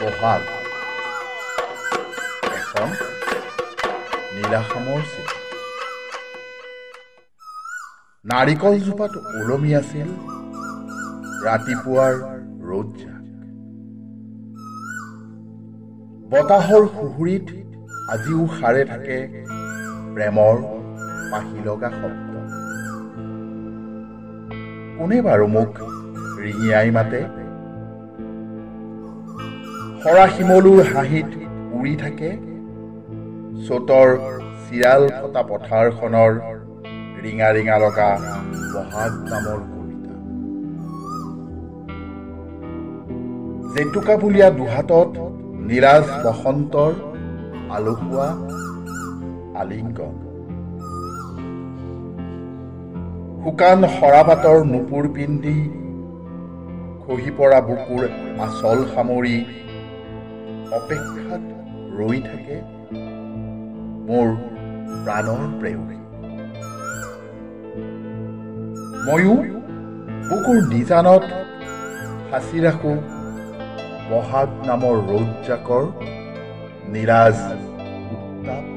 বহাগ এখন নীলাখামৰ চিঠি। নাৰিকলজোপাত ওলমি আছিল ৰাতিপুৱাৰ ৰ'দজাক। বতাহৰ সুহুৰিত আজিও সাৰে থাকে প্ৰেমৰ পাহি লগা শব্দ। কোনে বাৰু মোক ৰিঙিয়াই মাতে? সৰা শিমলুৰ হাঁহিত উৰি থাকে চ'তৰ চিৰাল ফটা পথাৰখনৰ ৰিঙা ৰিঙা লগা বহাগ নামৰ কবিতা। জেতুকা বুলীয়া দুহাতত নিৰাজ বসন্তৰ আলসুৱা আলিংগন। শুকান সৰাপাতৰ নুপুৰ পিন্ধি খহি পৰা বুকুৰ আচল সামৰি অপেক্ষাত ৰৈ থাকে মোৰ প্ৰাণৰ প্ৰেয়সী। ময়ো বুকুৰ নিজানত সাঁচি ৰাখোঁ বহাগ নামৰ ৰ'দজাকৰ নিৰাজ উত্তাপ।